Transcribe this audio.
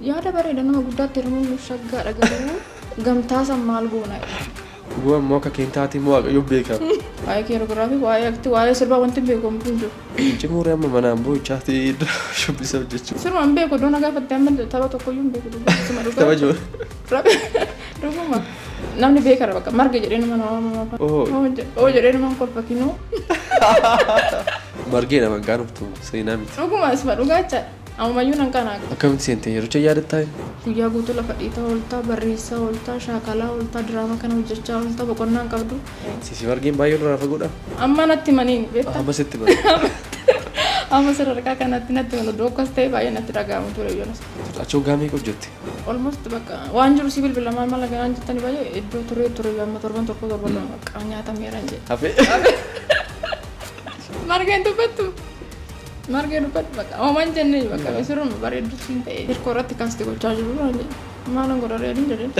Yaada bareeda, nama guddaatti hirmuun shaggaadha, garuu gamtaa san maal goona? Dhuguma immoo akka keentaati immoo Waaqayyo beeka. Waa'ee choreography, waa'ee actii, waa'ee sirbaa wanti beeku hin jiru. Cimuuree amma manaan boo'ichaati shubbisa hojjechuu. Siruma hin beeku, iddoo na gaafatte amma tapha tokkoyyuu hin beeku, dhuguma dhugaa. Tapha jiru. Dhuguma. Namni beekara bakka marge jedhee nama nama waama. Oo. Oo jedhee nama kolfa kinuu. Margeedha maqaan dhuftu, seenaa miti. Dhuguma, isuma dhugaa jecha. Ammayyuu nan kana. Akkamitti seente, yericha yaadattaa? Guyyaa guutuu lafa dhiitaa ooltaa, barreessaa ooltaa, shaakalaa ooltaa, diraama kana hojjechaa ooltaa, boqonnaa hin qabdu. Sisi margeen baay'ee irraa fagoodha. Amma natti himaniin beektaa? Amma sitti bara. Amma sadarkaa kanatti natti himan, iddoo akkas ta'e baay'ee natti dhaga'amu ture yoonas. Achi waggaa meeqa hojjette? Almost bakka waan jiru si bilbila maal maal ganaan jettanii baay'ee iddoo turee ture, amma torban tokko, torban lama bakka nyaatameera hin jedhe. Hafee. Margeen dubbattu. Margee dubbadhu bakka ooman jennee bakka misiruma bareeddu siin ta'e. Hirkoo irratti cast gochaa jiru. Maalan godha reediin jedheen.